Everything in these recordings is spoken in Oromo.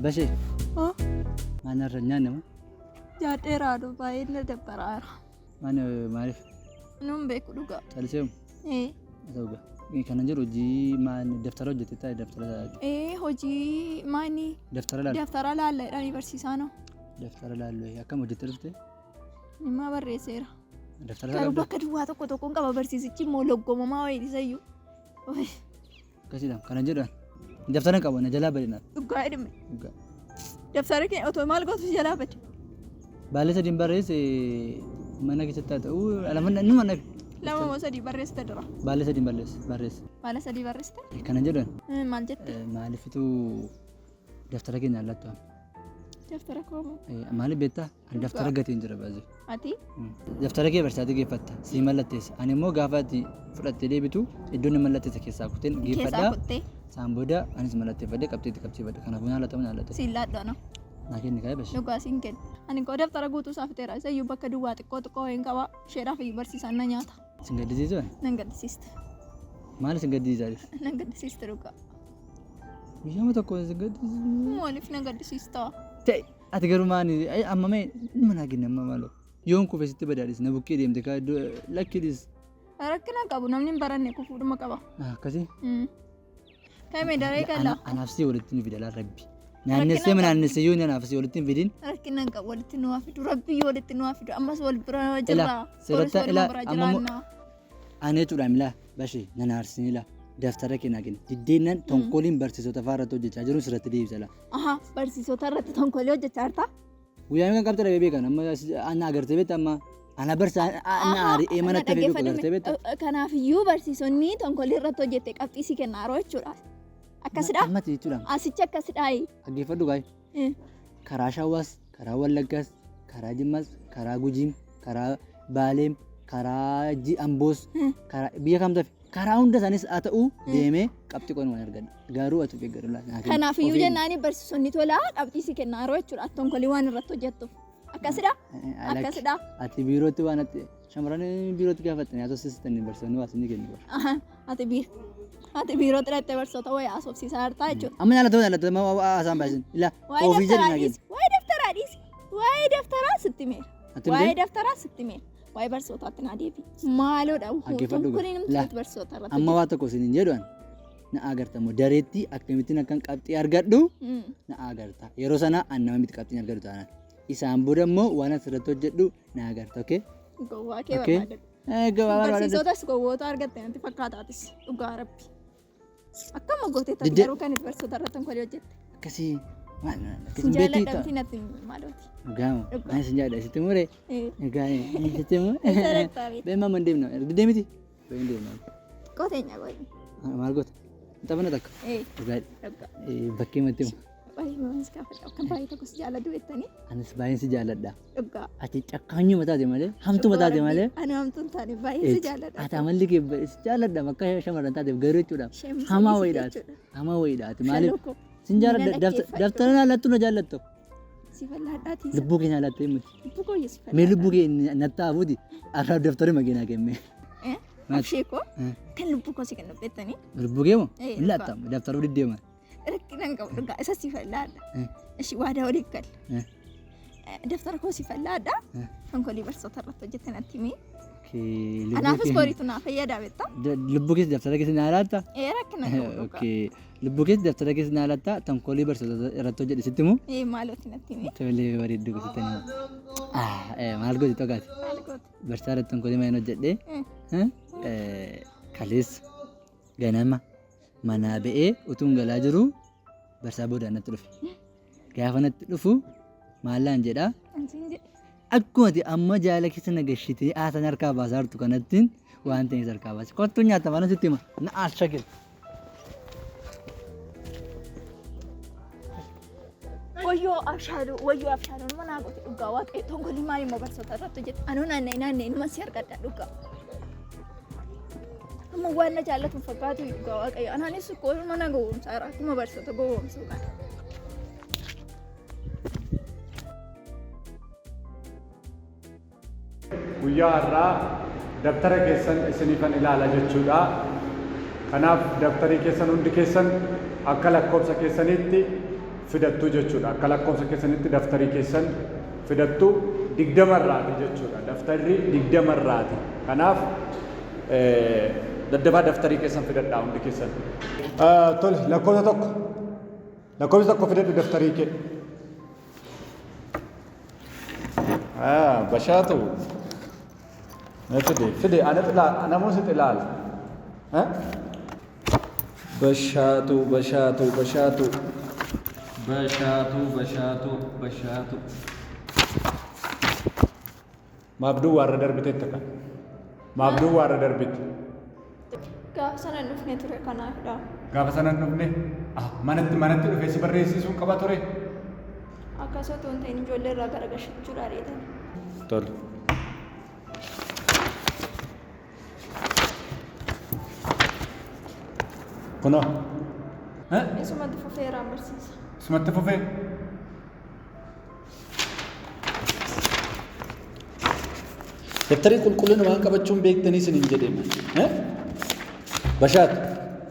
Bashee Oh, maal irra hin nyaanne moo? Nyaadheera aduu baay'ee na dabbaraara. Maal maaliif Nuun beeku dhugaa. callisee Ee, haa ta'u gaa. Kanan jedhu hojii maal daftara hojjete taa'e daftara ee hojii maani daftara laalu daftara laalla jedhanii barsiisaanoo. Daftara laalu akkam hojjette dhufte? Nimmaa barreesseera. Daftara Garuu qabda? bakka duwwaa tokko tokkoon qaba barsiisichi immoo loggomamaa wayii isayyuu. Akkasidha kanan jedhu daftara hin qabu na jalaa bade naaf. Dhugaa jedhame. Dhugaa. Daftara kee otoo maal gootu si jalaa bade? Baalee sadiin barreesse mana keessatti haa ta'u lama numa nafi. Lama moo sadii barreessite dura? Baalee sadiin barreesse barreesse. Baala sadii barreessite? Kanan jedhu Maal jette? Maalifitu daftara keenya allattu? Daftara koo moo? Maaliif beektaa? Ani daftara gatiin jira baay'ee. Ati? Daftara kee barsiisaatti geeffatta. Sii mallatteessa. Ani immoo gaafa ati fudhattee deebitu iddoo inni mallatteessa keessaa kuteen Keessaa geeffadha. kuttee Isaan booda anis mallatteeffadhee qabxii itti qabsiifadha. Kanaafuu naan laatamu naan laatamu. siin laadhu ana. Naa kenni kaa'ee bashi. Dhugaa siin kenna. Ani koo daftara guutuu isaa fixeera. Isayyuu bakka duwwaa xiqqoo xiqqoo wayiin qaba. Isheedhaaf iyyuu barsiisaan na nyaata. Sin gaddisiisu ani? Nan gaddisiiste. Maal sin gaddisiisa? Nan gaddisiiste dhugaa. Guyyaama tokko sin gaddisiisu. Maaliif na gaddisiista? Ta'e ati garuu maani amma mee dhuma naa kenni amma maaloo. Yoon kufe sitti badaadhis na bukkee deemte kaa iddoo lakkidhis. Rakkina qabu namni hin baranne kufuudhuma qaba. Akkasii. Kame daree gala. Anaaf si walitti nu fida laa rabbi. Naannessee naannessee yoo anaaf si walitti hin fidin. Rakkina hin qabu walitti nu haa fidu rabbi yoo walitti nu haa fidu ammas wal bira jirra. Sirratti Boris ilaa waluma bira amma jiraanna. Ani jechuudha milaa bashee nan aarsin ilaa daftara kee naa kenni. Diddeennan tonkoliin barsiisota fa'aa irratti hojjechaa jiru sirratti deebisa laa. Aha barsiisota irratti tonkolii hojjechaa jirta. Guyyaa meeqan qabxii dhabee beekan amma ana agartee beekta amma ana barsa ana ari'ee mana akka beeku agartee beekta. Kanaafiyyuu barsiisonni tonkolii irratti hojjette qabxii si kennaa yeroo jechuudha. Akkasidha. Ammatti jechuudha. Asichi akkasidha. Dhaggeeffadhu gaa'e. Karaa Shawwaas, karaa Wallaggaas, karaa Jimmaas, karaa Gujiim, karaa Baaleem, karaa Amboos, karaa biyya kam tafe karaa hunda isaaniis haa ta'u deemee qabxii qonna waan argadha. Garuu ati of eeggadhu laa. Kanaafiyyuu jennaani barsiisonni tolaa qabxii si kennaa yeroo jechuudha. Tonkolii waan irratti hojjettuuf. Akkasidha. Akkasidha. Ati biirootti waan ati shamarran biirootti gaafattanii haasofsiistanii barsiisonni waa isinii kennu. Ati biir ati biirootti dhaqxee barsiisota wayii haasofsiisaa jirtaa jechuudha. Amma nyaata ta'uu nyaata haasaan baay'isin. Ilaa Waa'ee ofii jedhi daftaraa naa kennu. dhiisi. Waa'ee daftaraa dhiisi. Waa'ee daftaraa sitti meera. Ati Waa'ee miti? daftaraa sitti meera. Waa'ee barsiisotaatti naa deebi. Maaloodha. Dhaggeeffadhu Kun gaa. Laa. namti barsiisota irratti. Amma waa tokko isiniin jedhu ani na agarta immoo dareetti akkamittiin akkan qabxii argadhu na agarta. Yeroo sana an nama miti qabxiin argadhu taanaan. Isaan booda immoo waan asirratti hojjedhu na agarta. Okay? Gowwaa kee Okay. barbaadadhu. Gowwaa barbaadadhu. Barsiisotas gowwoota argatte natti fakkaataatis dhugaa rabbi. Akkama gootee taate garuu kan itti barsiisota irratti konkolii hojjette. Akkasii maal Sin akkasii beektii jaalladha miti natti maalooti. Dhugaama. Dhugaa. Ani sin jaalladha sitti mure. Dhugaa sitti mure. Eessa dhaqxaa beekta? Beemaa man deemna. Diddee miti. Beemaa deemna. Qoteenya qoy. Maal goota? Taphana takka. Dhugaa. Dhugaa. Bakkee matti hima. Baay'ee mamas gaafadha. Akkan baay'ee tokko si jaalladhu jettanii. Anis baay'een si jaalladha. Dhugaa. Ati cakkaanyuma taate malee hamtuma taate malee. Ani hamtuun taane baay'ee si jaalladha. Ati amalli kee si jaalladha bakka shamarran taateef garuu jechuudha. Isheen Hamaa si wayiidha. jechuudha. Hamaa wayiidha. Ati maaliif Shalokko. sin jaalladha Nan dhaggeeffadhu. daftara naa lattu na jaallattu. Si fal'aadhaatii. Lubbuu kee naa lattee miti. Lubbuu koo si Mee lubbuu kee nattaa hafuuti arraaf daftari makee naa kenne. Maal? Abshee koo Eh. kan lubbuu koo si kennu beektanii Lubbuu kee moo? Eh, Hin laattamu daftaruu diddeema. Rakkina hin qabu dhugaa isa si fal'aadha. Eh. Ishi waadaa waliif galla. Eh. Daftara koo si fal'aadha. Eh. Konkolii barsiisota irratti hojjetan natti himi. Okay, lubbuu Anaafis kee- boriitu naa fayyada beektaa? Lubbuu keessa daftara keessa naa laatta? Ee rakkina hin qabu dhugaa. Okay. Lubbuu keessa daftara keessa naa laatta tonkolii barsiisota irratti hojjedhe sitti himu? Ee maalooti natti himi. Tolee bareedduu sitti himu. Ah, maal gooti tokkaati? Maal goota? Barsiisaa irratti tonkolii maal hojjedhe? Eh. Eh, Kaleessa ganama manaa ba'ee utuun galaa jiruu barsaa boodaan natti dhufe. Gaafa natti dhufu maallaan jedhaa? An siin jedhe. Akkuma ati amma jaala keessa na gashitee haasan harkaa baasaa jirtu kanattiin waan ta'eef harkaa baase. Kottuu nyaata mana sitti hima. Na aalshagil. Wayyoo abshaaluu wayyoo abshaaluu numa naa goote dhugaa waaqayyo tonkolii maal immoo barsiisota irratti hojjette anuu naanna'e naanna'e numa si argadha dhugaa. Amma waan na jaallatu hin fakkaatu dhugaa waaqayyo anaanis koo numa na gowwoomsaa jira akkuma barsiisota gowwoomsuu kana. Guyyaa har'aa dabtara keessan isiniifan ilaala jechuudha. Kanaaf dabtarii keessan hundi keessan akka lakkoofsa keessaniitti fidattu jechuudha. Akka lakkoofsa keessanitti daftarii keessan fidattu 20 irraati jechuudha. Daftarri 20 irraati. Kanaaf daddafaa daftarii keessan fidadhaa hundi keessan. Tole, lakkoofsa tokko. Lakkoofsa tokko fidadhu daftarii kee. Bashaatu. Fide, fide, anatu ilaala, namoota sitti ilaala. Bashaatu, Bashaatu, Bashaatu. Bashaatu, Bashaatu, Bashaatu. Maaf duwwaa irra darbiteetta kan? Maaf duwwaa irra darbite? Gaafa sana hin dhufne ture kanaafidha. Gaafa sana hin dhufne? Manatti dhufee si barreessisuun qaba ture? Akkas otoo hin ta'in ijoollee irraa garagalchachuudha ariitan. Tole. Kunoo. Isumatti fufeeraan barsiisa. Isumatti fufee? Daftarii qulqullina waan qabachuun beektanii isiniin jedheema. Bashaatu.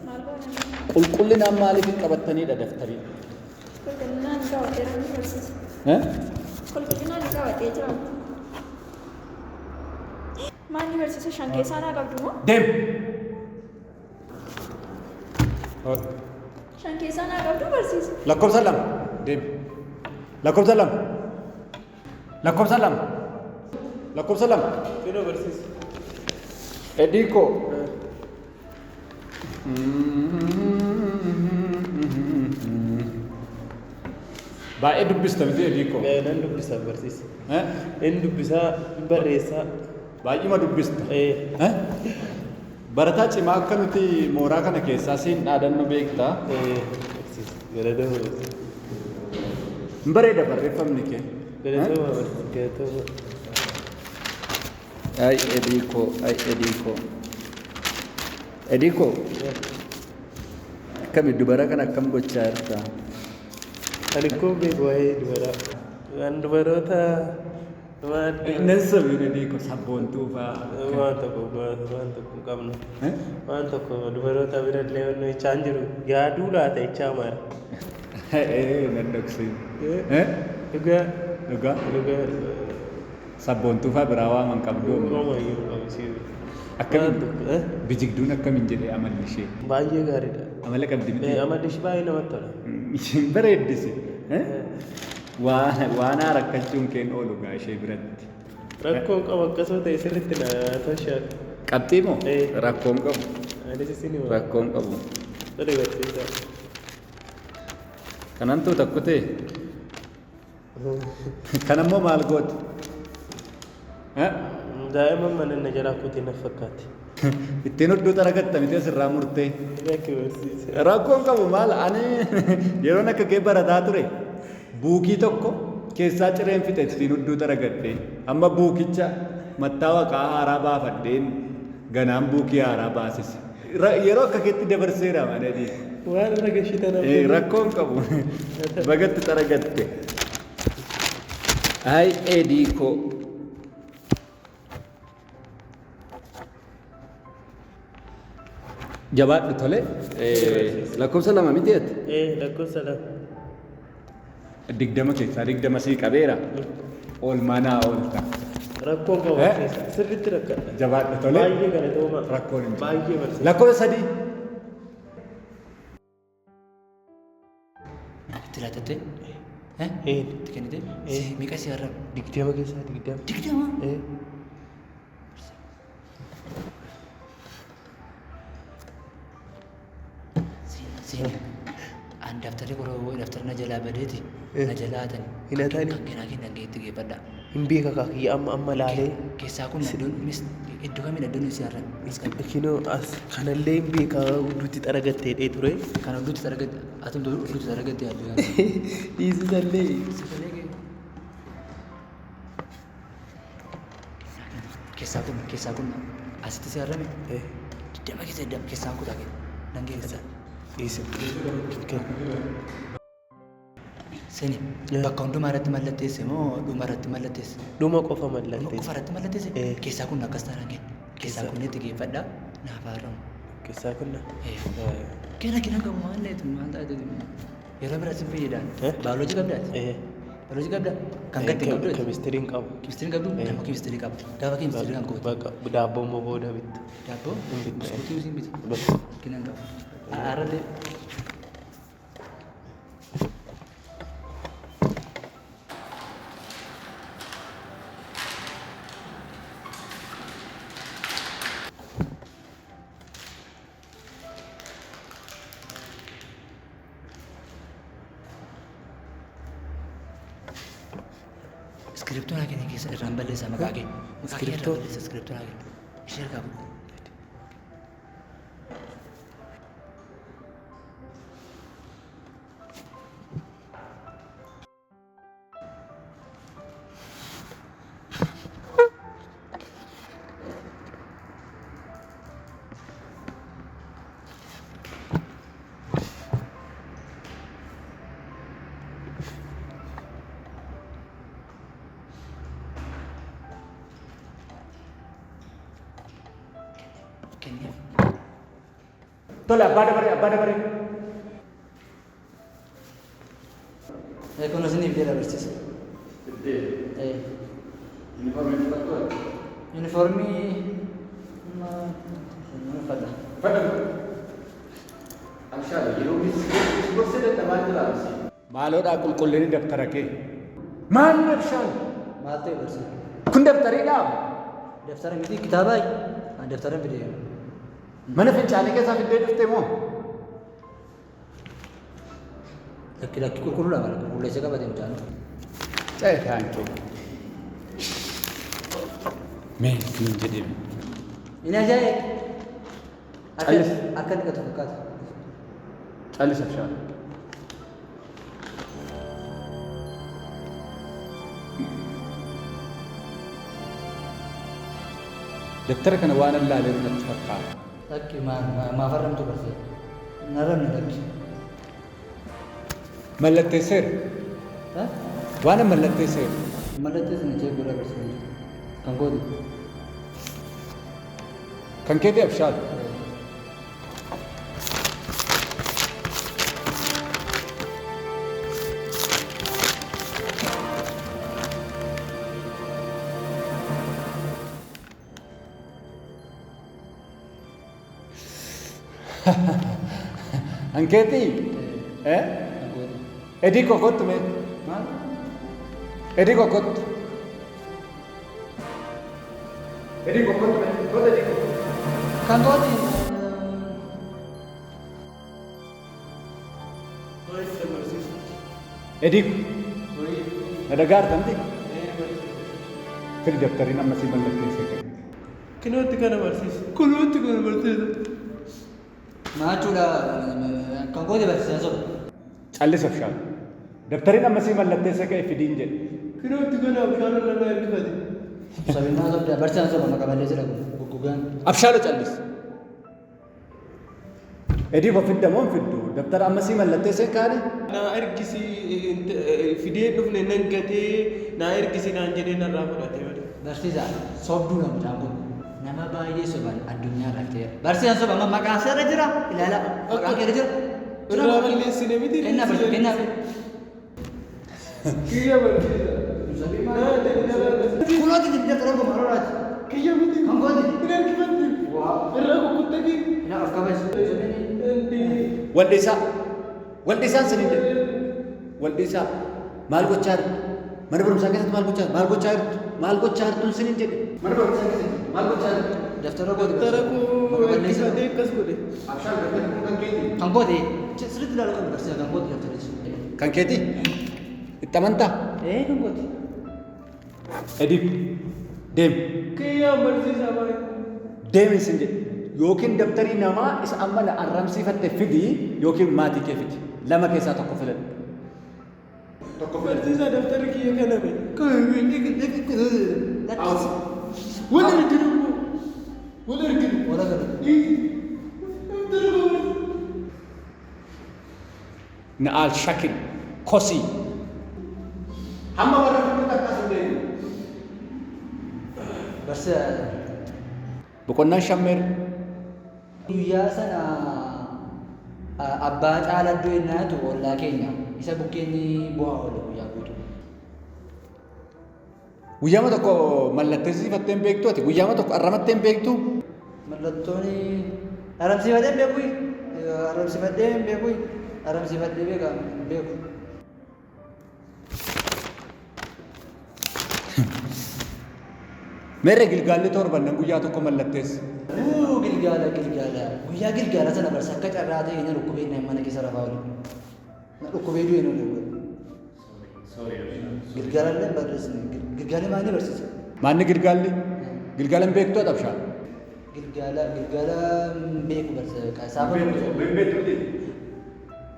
Maal goona? Qulqullinaan maaliif hin qabattanidha daftarii? Qulqullinaan qabateera ni barsiisa. Qulqullinaan qabatee jira. Maal ni barsiisa? 5 keessaa naa qabdu moo? Deem! 5 keessaa naa qabdu barsiisa. Lakkoofsa 2. Deem. Lakkoofsa 2. Lakkoofsa 2. Lakkoofsa 2. Finoo barsiisa. Ediiko. Baay'ee dubbista miti Ediiko? Nan dubbisa barsiisa. Inni dubbisaa, hin barreessaa. Baay'ima dubbista. Barataa cimaa akka nuti mooraa kana keessaa siin dhaadannu beektaa? Barsiisa. Galatoomaa barsiisa. Hin bareeda barreeffamni kee. Galatoomaa barsiisa. Galatoomaa. Ay Ediiko, ay Ediiko. Ediiko. Akkami dubara kana akkam gochaa jirta? Ani kun beeku waa'ee dubaraa. Waan dubaroota waan Nan sabiin Ediiko sabboontuu fa'aa. Waan tokko waan tokko hin qabnu. Waan tokko dubaroota birallee wanni jechaa hin jiru. Yaaduu laata jechaa mara. Nan dhoksin. Dhugaa. Dhugaa. Dhugaa. Sabboontuu fa'aa biraa waaman qabdu. Oomayyuu hin qabu siif. Akkamiin bijigduun akkamiin jedhee amalli ishee? Baay'ee gaariidha. Amala qabdi miti? Amalli ishee baay'ee namatti tola. Isheen bareeddisi. Waan rakkachuun keen oolu gaa ishee biratti. Rakkoon qabu akkasuma ta'e sirriitti na tolchaa. Qabxii moo? Rakkoon qabu. Anis isin hima. Rakkoon qabu. Tole barsiisaa. Kanan tuuta kutee? Kanammoo maal goote? Daa'imman mana na jalaa kutee na fakkaatti. Ittiin hudduu xaragatta miti asirraa murtee. Rakki barsiisa. Rakkoon qabu maal ani yeroon akka kee barataa ture buukii tokko keessaa cireen fixe ittiin hudduu xaragadhee amma buukicha mattaawaqaa haaraa baafadheen ganaan buukii haaraa baasise. Yeroo akka keetti dabarseera mana dhiisu. Waan irra gashitan Rakkoon qabu. Bagatti xaragatte. Ay Ediiko. Jabaadhu tole. Lakkoofsa 2 miti ati? Lakkoofsa 2. 20 keessaa 20 sii qabeera. Oolmaa naa oolta. Rakkoon qabu barsiisa. Sirriitti rakkadha. Jabaadhu tole. Baay'ee galatoomaa. Rakkoon hin jiru. Baay'ee barsiisa. Lakkoofsa 3. Itti laatattee? Itti kennite? Meeqa si har'a? 20 keessaa 20. 20? Seeni. An daftarri koroo daftarri na jalaa badeeti. Na jalaa hatani. Hin hatani? Kan kennaa kennan geetti geeffadha. Hin beeka kaakiyya amma amma laalee. Keessaa kun iddoon iddoo kamiin iddoon si har'a? Kinoo as kanallee hin beeka hudduutti xaragattee dhee ture. Kan hudduutti xaragatte atumtu hudduutti xaragatte yaaddu. Dhiisisallee. Keessaa kun asitti si har'ame? 20 keessa 20 keessaan kutaa kenna. Nan geeffadha. Dhiisi. Sini bakka hundumaa irratti mallatteesse moo dhuma irratti mallatteesse? Dhuma qofa Dhuma mallatteesse. qofa irratti mallatteesse? Keessaa kun akkas taanaan kenna. Keessaa kun itti geeffadha. Naaf haaramu. Keessaa kun na? Kenna kenna qabu maal leetu maal taate? Yeroo bira sin fayyadaan. Eh? Baayoloojii qabdaati? Eh. Baayoloojii qabdaa? Kan gatti hin qabdu? Keemistirii hin qabu. Keemistirii qabdu? Nama keemistirii qaba. Gaafa keemistirii kan kooti. Bakka daabboo immoo booda bitta. Daabboo? Hin bitta. Buskuutii siin bita. Bakka. Kina hin qabu. Har'allee. Iskiriptoo naa kenni keessa irraan balleessaa maqaa kee. Maqaa kee irraa balleessa iskiriptoo naa kenni. Ishee harkaa fudhu. Kenniif. Tole abbaa dabaree abbaa dabaree. Kun isin ibidee barsiisa. Yuunifoormii uffata. Maaloodhaa qulqullinni dabtara kee. Maal abshaal? Maal ta'e barsiisa? Kun dabtariidhaa? Daftara miti kitaaba daftara fidee. Mana fincaanii keessaa fiddee dhufte moo? Lakki lakki qulqulluudha mala qulqulleessee qabate mucaan. Cee taankii. Mee siin jedhee. Inni ajaa'ib. Callis. Akka dhiqatu fakkaata. Callis abshaal. Dabtara kana waan allaalee natti fakkaata. Lakki maaf arramtu barsiisa? Hin arramne lakki. Mallatteesseera. Waan mallatteesseera. Mallatteessine chee godha barsiisa jiru. Kan kooti. Kan keetii abshaal. Kan keetii? Eh? Kan kooti. Edii koo kottu mee? Maal? Edii koo kottu. Edii koo kottu mee? Kottu edii koo. Kan kooti. Edii koo. Na dhagaarta miti? Fidi dabtariin amma sii mallatteessee ka'e. Kunootti kana barsiisa. Kunootti kana barsiisa. Maachuudha kan kooti barsiisan soba. Callis abshaal. Dabtariin amma sii mallatteessee ka'e fidiin jedhe. Kunootti kana abshaala narraa ergifate. Sabinnaa sobda barsiisan soba maqaa balleessedha kun guggugaan. Abshaalo callis. Edii koo fidda moo hin fiddu? Dabtara amma sii mallatteessee kaane? Naa ergisi fidee dhufne nan gatee naa ergisi naan jedhee narraa fudhate malee. Barsiisaa sobduudha mucaan kun. Nama baay'ee soban addunyaa irra ta'eera. Barsiisaan soba amma maqaan seera jira ilaala maqaan keera jira. Irraa balleessine miti. Kennaa barsiisa kennaa. Kiyya barsiisa. Naa Kunooti dabtara koo maroraati. Kiyya miti. Kan kooti. Hin ergifatte. Irraa kukkuttanii. Ina of kabaj. Wal'isaa. Wal'isaan sinin jedhe. Wal'isaa. Maal gochaa jirtu? Mana barumsaa keessatti maal gochaa maal gochaa jirtu? Maal gochaa jirtuun sinin jedhe. Mana barumsaa keessatti maal gochaa jirtu? Daftara kooti Dabtara barsiisa. koo Maqaa balleessedha. ergifatee akkas godhe. Abshaal dabtarri kun kan keeti. Kan kooti sirriitti ilaaluu qabdu barsiisa kan kooti daftarichi. Kan keeti? Itti amantaa? Ee kan kooti. Edii deemi. Kiyyaan barsiisaa baay'ee. Deemi sin jedhe. Yookiin dabtarii namaa isa amma na arramsiifatte fidii yookiin maatii kee fidi. Lama keessaa tokko filadhu. Tokko filadhu. Barsiisaa dabtarri kiyya kana be. Wal arginu. Wal arginu. Wal agarra. Dabtara koo Na'aal shakin kosii. Hamma warra fiduu akkas hin deemu. Barsiisa Boqonnaan shammeera. guyyaa sana Abbaa Caaladdoo yennaatu ollaa keenya isa bukkeenni bu'aa oolu guyyaa guutuu. Guyyaama tokko mallatteessifattee hin beektu ati? Guyyaama tokko arramattee hin beektu? Mallattoon haramsiifadhee hin beeku. Haramsiifadhee hin beeku. Haramsiifadhee beeka hin beeku. Meerre gilgaalli torban nan guyyaa tokko mallatteessi. Uu gilgaala gilgaala guyyaa gilgaala sana barsa akka carraa ta'e na dhukkubee na mana keessa rafaa oolu. Na dhukkubee du'e na oolu. Gilgaala illee barreessine. Gilgaalli maal ni barsiisa? Maanni gilgaalli? Gilgaala hin beektu ati abshaa? Gilgaala gilgaala hin beeku barsiisa. Saafa Hin beektu.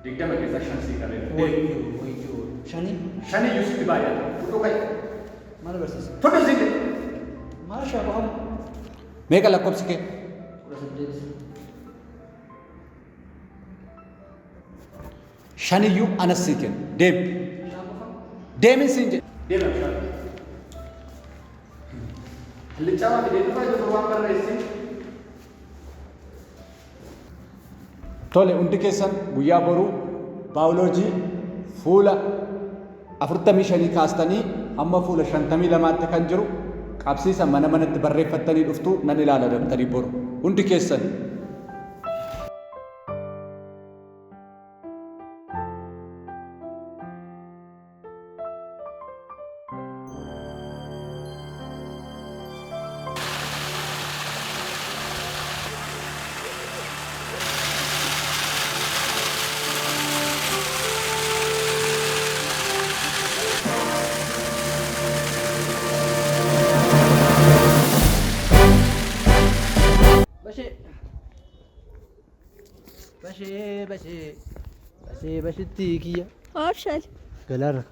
20 keessaa 5 sii qabeera. Wayyoo wayyoo. Shani Shani iyyuu sitti baay'ata. Fudhu ka'i. maal barsiisa? Fudhu siin jedhe. Maal shaa qofamu? Meeqa lakkoofsi kee? 18. Shaniyyuu anas sii kenna. Deemi. Deemin siin jedhe. Deemi abshaa. Hallichaa fidee dhufaa jiru waan barreessi. Tole, hundi keessan guyyaa boruu baayoloojii fuula 45 kaastanii hamma fuula 52tti kan jiru qabsiisa mana manatti barreeffattanii dhuftu nan ilaala dabtarii boru. Hundi keessan. Bashee. Bashee bashee. Bashee bashitti kiyya. Abshal. Galaarra.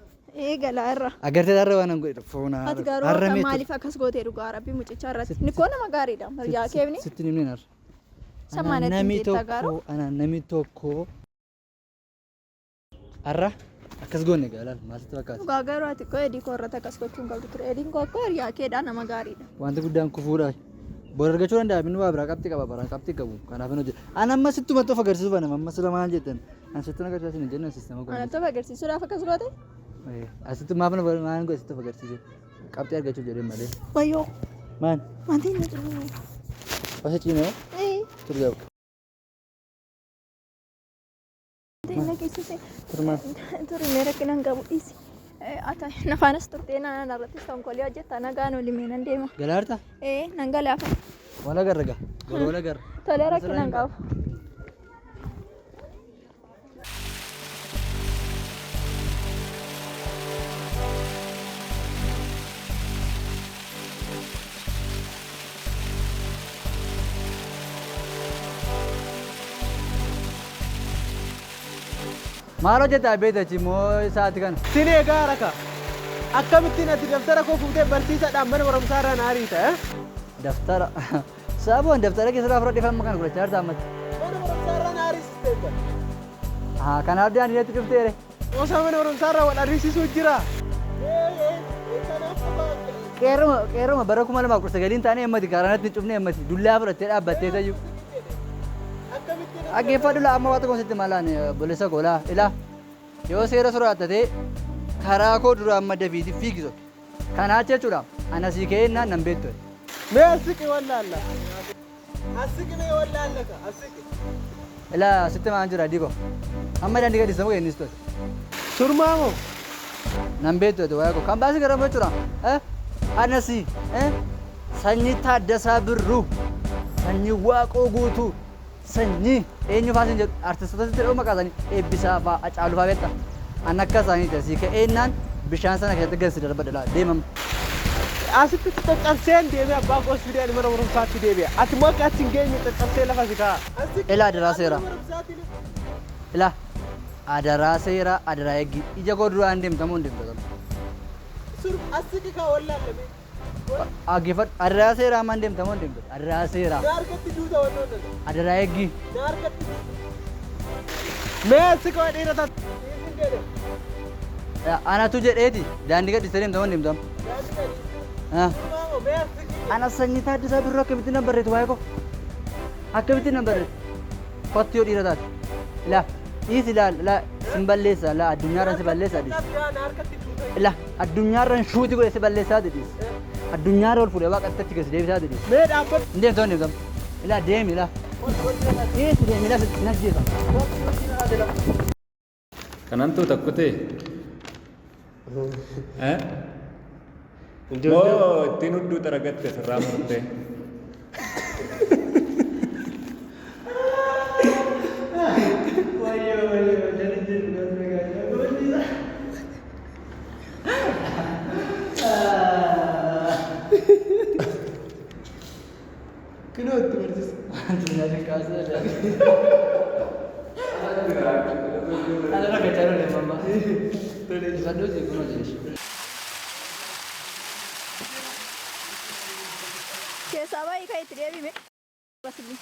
Ee galaarra. Agartee har'a waan an godhe foona. Ati garuu Har'a akka meetu. maaliif akkas gootee dhugaa rabbi mucicha irratti? Nikoo nama gaariidha. Hiriyaa keefni. Sitti himneen har'a. Sammaanatti Namni hin garuu. tokko ana namni tokko har'a akkas goone gaalaal maal sitti fakkaata? Dhugaa garuu ati koo Edii koo irratti akkas gochuu hin qabdu ture. Ediin koo akka hiriyaa keedhaa nama gaariidha. Wanti guddaan kufuudha. Bor argachuu danda'a inni waa biraa qabxii qaba baraan qabxii qabu kanaaf hin hojjetu. Ani amma sittuma of agarsiisuu bana amma sila maal jettan? Ani sitti agarsiisu hin jenne sistema kun. Anatti of agarsiisuudhaaf akkas goote? Asitti maaf na maal godhe sitti of agarsiise? Qabxii argachuuf jedheen malee. Wayyoo. Maal? Wanti inni jiru. Wasa ciinoo Ee. turgaa'u. Wanti inni geessise. Turmaa. Turi mee rakkina hin qabu dhiisi. Ata nafaanas turtee naan irratti tonkolii hojjetta nagaan oli mee nan deema. Galaarta? Ee nan galaafa. Wal agarra gaa. Boru wal agarra. Tolee rakkina hin qabu. Maal hojjeta beektachi immoo sa'aati kana? Sin eegaa raka. Akkamittiin ati daftara koo fuutee barsiisaadhaan mana barumsaa irraa na ariita? Eh? Daftara. Saaboon daftara keessa fudhadhee amma kana gurrachaa jirta ammatti. Mana barumsaa irraa na ariisisteetta. Haa kanaaf daandii irratti dhufteere. Osoo mana barumsaa irraa wal ariisisuu jira. Qeerroma qeerroma bara 2019 taanee ammati karaa natti hin cufne ammati dullaa fudhattee dhaabbattee tayyuu. Dhaggeeffadhu laa amma waa tokko sitti malaan obboleessa koo laa ilaa yoo seera sodaattatee karaa koo dura amma dafiiti fiigiso. Kanaa jechuudha ana sii ka'eennaan nan beektu. Mee asiqi wallaalla. Asiqi mee wallaalla ka asiqi. Ilaa sitti maan jira diiko. Amma daandii gadi samu kennis to'ate. Surmaa moo? Nan beektu ati waa'ee koo kan baasii gara jechuudha. Ana si sanyii Taaddasaa Birruu, sanyii Waaqoo Guutuu, sanyii eenyu fa'aa siin jedhu artistoota sitti dha'u maqaa isaanii Eebbisaa fa'aa Hacaaluu fa'aa beekta. An akka isaaniiti asii ka'eennaan bishaan sana keessatti gadi si darbadha laa deemam. Asitti caccabseen deemee abbaa koos fidee ani mana barumsaatti deebi'a. Ati immoo akka achi hin geenye caccabsee lafa si kaa'a. Ilaa adaraa seeraa. Ilaa adaraa seeraa adaraa eeggi ija koo duraan deemta moo hin deemta? Sur asiqi kaa wallaalame. Dhaggeeffadhu adaraa seeraa amma hin deemta moo hin deemta? Adaraa seeraa. Na harkatti duuta wannoota. Adaraa eeggi. Na harkatti. Mee asiqi waa dhiira taate. Anatu jedheeti daandii gadhiistee deemta moo hin deemta? Ana sanyii Taaddasaa Birruu akkamittiin nan barreetu waa'ee koo? Akkamittiin nan barreetu? Kottu yoo dhiira taate. Ilaa dhiisi ilaal ilaa sin balleessa ilaa addunyaarraan si balleessa dhiisi. Ilaa addunyaarraan shuuti godhe si balleessaa dhiisi. Addunyaarra ol fuudhee waaqa achi keessa deebisaa dhiisi. Mee dhaabbadhu. Hin deemtu hin deemtu. Ilaa deemi ilaa. Dhiisi deemi ilaa sin ajjeesa. Kanan tuuta kutee? Eh? Moo ittiin hudduu xaragatte sirraa murtee? Kunoo itti barsiisa. Keessaa baay'ee kan itti deebime. Basili.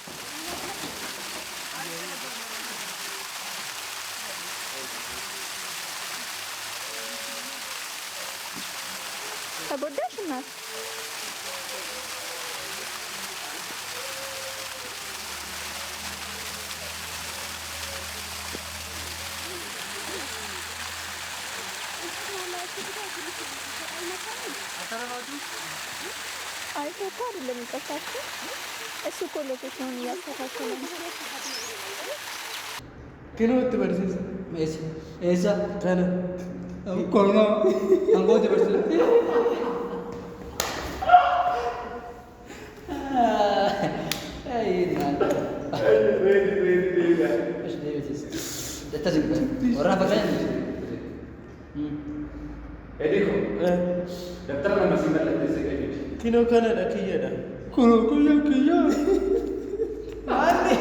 ተጎዳሽ እናት? አይ እኮ አይደለም ይቅርታችሁ። እሱ እኮ location ኡን እያስተካከለ ነው። Kunoo itti barsiisa. Eessa? Eessa? Kana. Kornoo. Angooti barsiisa. Ediko, daftara nama si mallatteessee qajeelchi. Kinoo kanadha kiyyadha. Kunoo kiyya kiyya. Maali?